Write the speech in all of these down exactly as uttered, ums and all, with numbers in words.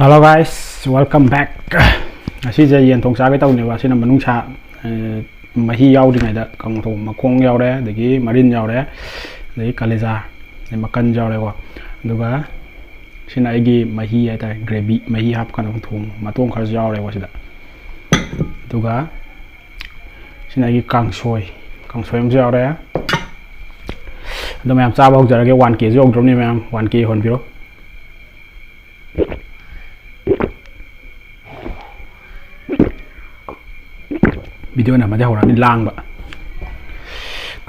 Hello guys, welcome back. ꯉꯁꯤꯁꯦ ꯌꯦꯟ ꯊꯣꯡ ꯆꯥꯒꯦ ꯇꯧꯅꯦꯕ꯫ ꯑꯁꯤꯅ ꯃꯅꯨꯡꯁꯥ, ꯑ, ꯃꯍꯤ ꯌꯥꯎꯗ꯭ꯔꯤꯉꯩꯗ ꯀꯥꯡꯊꯣꯡ ꯃꯈꯣꯡ ꯌꯥꯎꯔꯦ, ꯑꯗꯒꯤ ꯃꯔꯤꯟ ꯌꯥꯎꯔꯦ, ꯑꯗꯒꯤ ꯀꯂꯦꯖꯥ, ꯑꯗꯩ ꯃꯀꯟ ꯌꯥꯎꯔꯦꯀꯣ꯫ ꯑꯗꯨꯒ ꯁꯤꯅ ꯑꯩꯒꯤ ꯃꯍꯤ ꯍꯥꯏꯇꯥꯔꯦ, ꯒ꯭ꯔꯦꯚꯤ, ꯃꯍꯤ ꯍꯥꯞꯀꯅꯕ ꯊꯣꯡ ꯃꯇꯣꯡ ꯈꯔꯁꯨ ꯌꯥꯎꯔꯦꯀꯣ ꯁꯤꯗ꯫ ꯑꯗꯨꯒ ꯁꯤꯅ ꯑꯩꯒꯤ ꯀꯥꯡꯁꯣꯏ, ꯀꯥꯡꯁꯣꯏ ꯑꯃꯁꯨ ꯌꯥꯎꯔꯦ꯫ ꯑꯗꯣ ꯃꯌꯥꯝ ꯆꯥꯕ ꯍꯧꯖꯔꯒꯦ꯫ ꯋꯥꯟ ꯀꯦꯁꯨ ꯌꯧꯗ꯭ꯔꯕꯅꯤ ꯃꯌꯥꯝ, ꯋꯥꯟ ꯀꯦ ꯍꯣꯟꯕꯤꯔꯣ꯫ ꯚꯤꯗꯤꯑꯣ ꯅꯝꯕꯗꯤ ꯍꯧꯔꯛꯑꯅꯤ ꯂꯥꯡꯕ꯫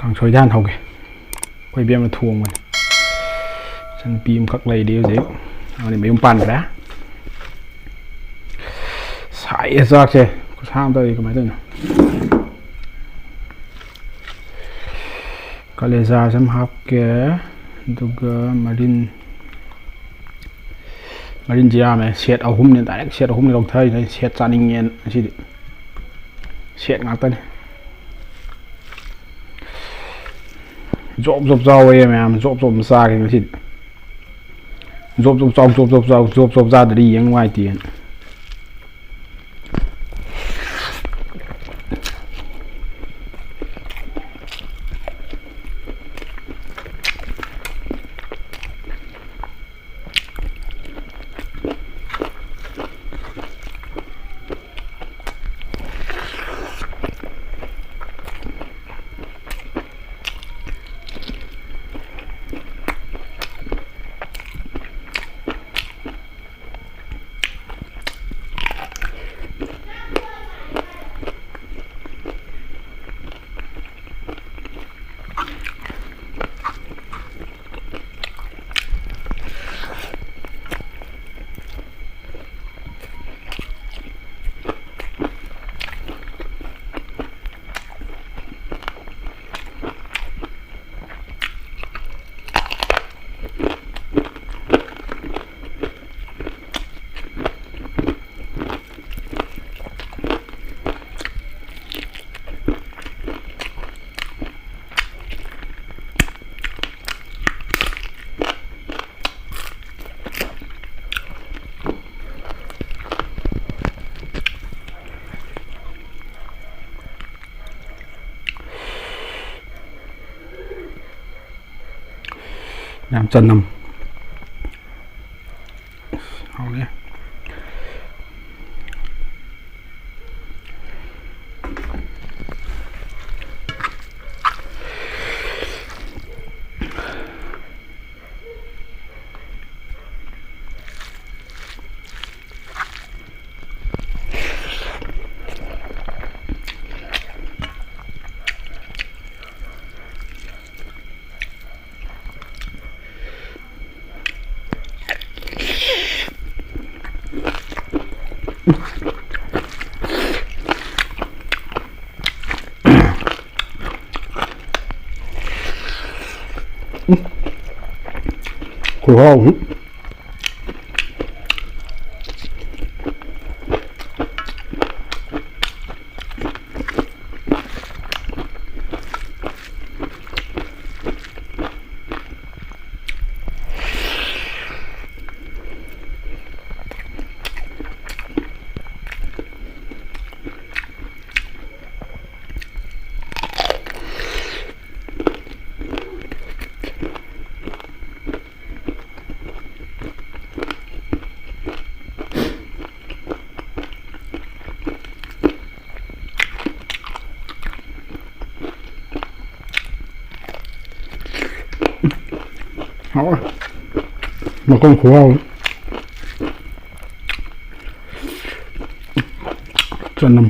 ꯀꯥꯡꯁꯣꯏꯗ ꯍꯥꯟꯅ ꯍꯧꯒꯦ꯫ ꯑꯩꯈꯣꯏ ꯏꯕꯦꯝꯅ ꯊꯣꯡꯕꯅꯤ꯫ ꯏꯆꯟꯅꯨꯄꯤ ꯑꯃꯈꯛ ꯂꯩꯔꯤ ꯍꯧꯖꯤꯛ꯫ ꯑꯃꯗꯤ ꯃꯌꯨꯝ ꯄꯥꯟꯈ꯭ꯔꯦ꯫ ꯁꯥꯏꯌꯦ ꯆꯥꯛꯁꯦ꯫ ꯈꯨꯠꯁꯥ ꯑꯃ ꯇꯧꯔꯤ꯫ ꯀꯃꯥꯏꯅ ꯇꯧꯔꯤꯅꯣ? ꯀꯂꯦꯖꯥꯁꯦ ꯑꯃ ꯍꯥꯞꯀꯦ꯫ ꯑꯗꯨꯒ ꯃꯔꯤꯟ, ꯃꯔꯤꯟꯁꯦ ꯌꯥꯝꯃꯦ꯫ ꯁꯦꯠ ꯑꯍꯨꯝꯅꯦ, ꯗꯥꯏꯔꯦꯛ ꯁꯦꯠ ꯑꯍꯨꯝꯅꯦ ꯂꯧꯊꯔꯤꯁꯦ꯫ ꯁꯦꯠ ꯆꯥꯅꯤꯡꯉꯦꯅ ꯉꯁꯤꯗꯤ꯫ ꯁꯦꯠ ꯉꯥꯛꯇꯅꯤ꯫ ꯖꯣꯞ ꯖꯣꯞ ꯆꯥꯎꯋꯦ ꯃꯌꯥꯝ, ꯖꯣꯞ ꯖꯣꯞ ꯑꯃ ꯆꯥꯒꯦ ꯉꯁꯤꯗꯤ꯫ ꯖꯣꯞ ꯖꯣꯞ ꯆꯥꯎ, ꯖꯣꯞ ꯖꯣꯞ ꯆꯥꯎ, ꯖꯣꯞ ꯖꯣꯞ ꯆꯥꯗ꯭ꯔꯗꯤ ꯌꯦꯡ ꯅꯨꯡꯉꯥꯏꯇꯦꯅ꯫ ꯌꯥꯝ ꯆꯅꯝ꯫ ꯍꯥꯎꯅꯤ꯫ ꯈꯨꯍꯥꯎ ꯑꯃ꯫ ꯍꯥꯎꯋꯦ꯫ ꯃꯈꯣꯡ ꯈꯨꯍꯥꯎ꯫ ꯆꯅꯝ꯫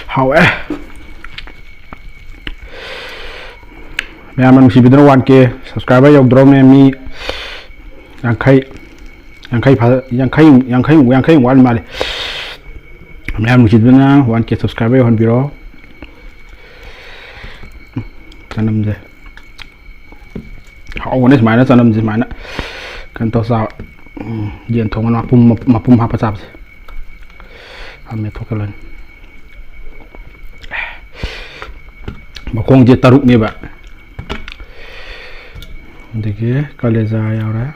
ꯍꯥꯎꯋꯦ꯫ ꯃꯌꯥꯝꯅ ꯅꯨꯡꯁꯤꯕꯤꯗꯨꯅ ꯋꯥꯟ ꯀꯦ subscriber ꯌꯧꯗ꯭ꯔꯣꯃꯦ꯫ ꯃꯤ ꯌꯥꯡꯈꯩ, ꯌꯥꯡꯈꯩ ꯐꯥ-, ꯌꯥꯡꯈꯩ, ꯌꯥꯡꯈꯩ, ꯌꯥꯡꯈꯩꯃꯨꯛ ꯋꯥꯠꯂꯤ ꯃꯥꯜꯂꯦ꯫ ꯃꯌꯥꯝ ꯅꯨꯡꯁꯤꯕꯤꯗꯨꯅ ꯋꯥꯟ ꯀꯦ subscriber ꯌꯧꯍꯟꯕꯤꯔꯣ꯫ ꯆꯅꯝꯁꯦ ꯍꯥꯎꯕꯅꯦ ꯁꯨꯃꯥꯏꯅ, ꯆꯅꯝꯁꯦ ꯁꯨꯃꯥꯏꯅ ꯀꯩꯅꯣ ꯇꯧꯔ ꯆꯥꯕ꯫ ꯎꯝ, ꯌꯦꯟ ꯊꯣꯡꯕ ꯃꯄꯨꯝ, ꯃꯄꯨꯝ ꯍꯥꯞꯄ ꯆꯥꯕꯁꯦ꯫ ꯍꯥ, ꯃꯦꯠꯊꯣꯛꯀꯦ ꯂꯣꯏꯅ꯫ ꯃꯈꯣꯡꯁꯦ ꯇꯔꯨꯛꯅꯦꯕ꯫ ꯑꯗꯒꯤ ꯀꯂꯦꯖꯥ ꯌꯥꯎꯔꯦ꯫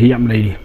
ꯌꯥꯝ ꯂꯩꯔꯤ꯫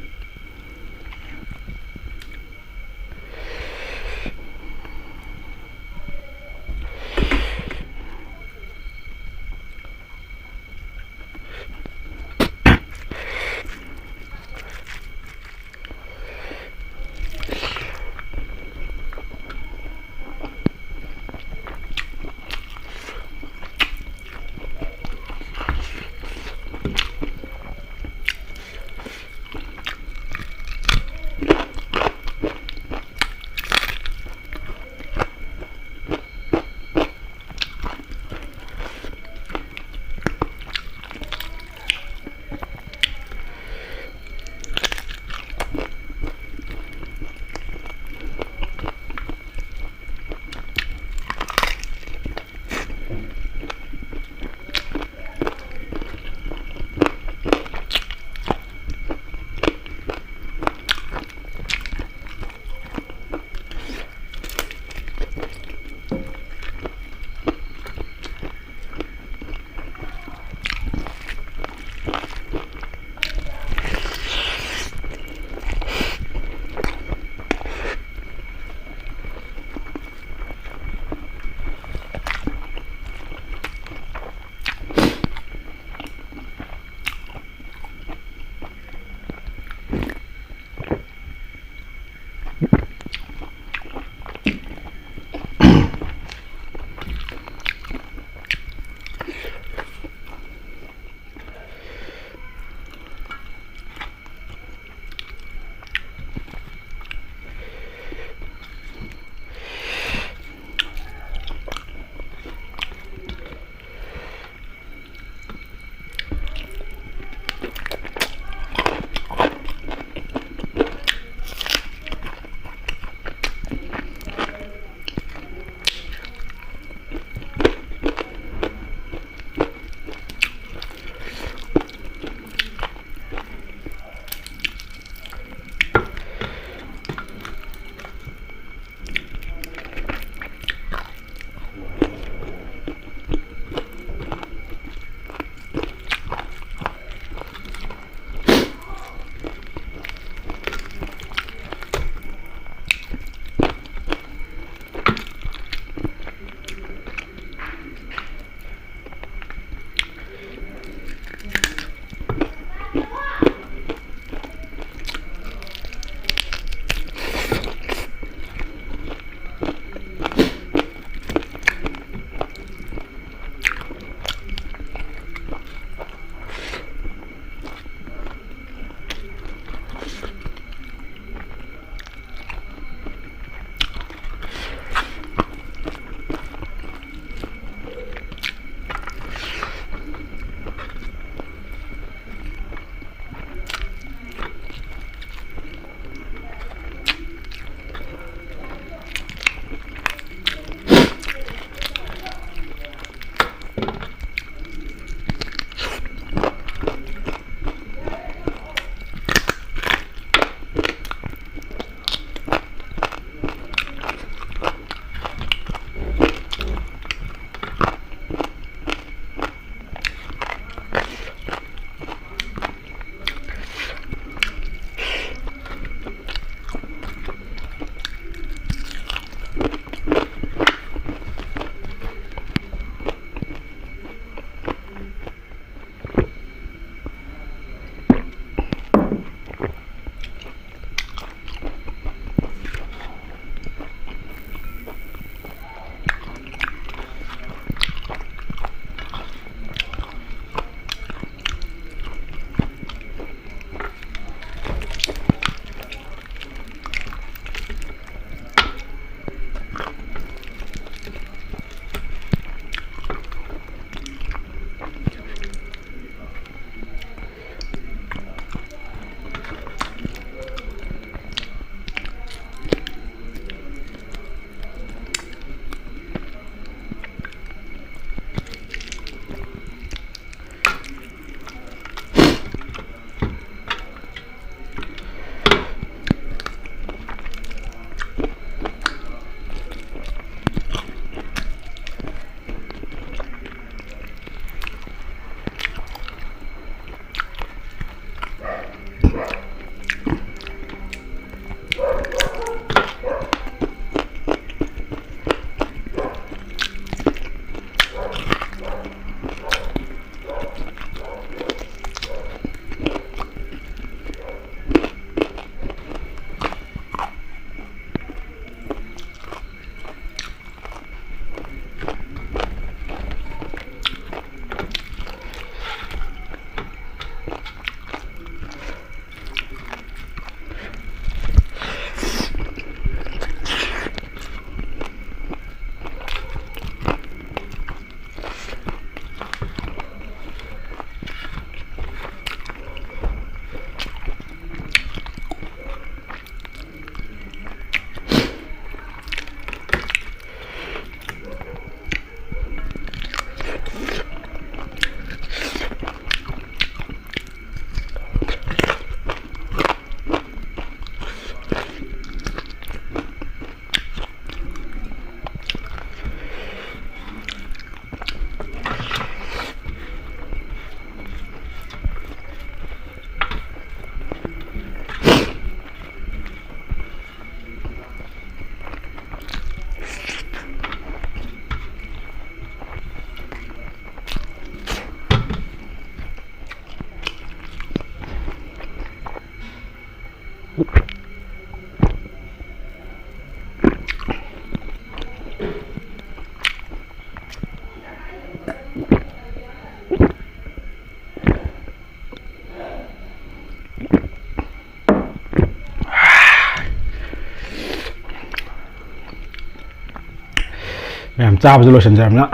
ꯃꯌꯥꯝ ꯆꯥꯕꯁꯨ ꯂꯣꯏꯁꯤꯟꯖꯔꯕꯅꯤꯅ,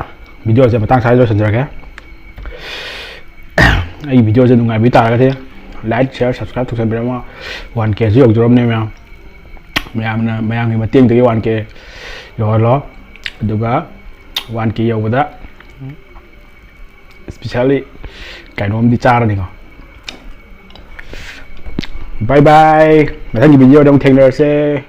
ꯚꯤꯗꯤꯑꯣꯁꯦ ꯃꯇꯥꯡ ꯁ꯭ꯋꯥꯏꯗ ꯂꯣꯏꯁꯤꯟꯖꯔꯒꯦ꯫ ꯑꯩꯒꯤ ꯚꯤꯗꯤꯑꯣꯁꯦ ꯅꯨꯡꯉꯥꯏꯕꯤ ꯇꯥꯔꯒꯗꯤ, like, share, subscribe ꯇꯧꯁꯟꯕꯤꯔꯝꯃꯣ꯫ One Kꯁꯨ ꯌꯧꯖꯔꯕꯅꯦ ꯃꯌꯥꯝ꯫ ꯃꯌꯥꯝꯅ, ꯃꯌꯥꯝꯒꯤ ꯃꯇꯦꯡꯗꯒꯤ one K ꯌꯧꯍꯜꯂꯣ꯫ ꯑꯗꯨꯒ one K ꯌꯧꯕꯗ specially ꯀꯩꯅꯣꯝꯗꯤ ꯆꯥꯔꯅꯤꯀꯣ꯫ Bye bye꯫ ꯃꯊꯪꯒꯤ ꯚꯤꯗꯤꯑꯣꯗ ꯑꯃꯨꯛ ꯊꯦꯡꯅꯔꯁꯦ꯫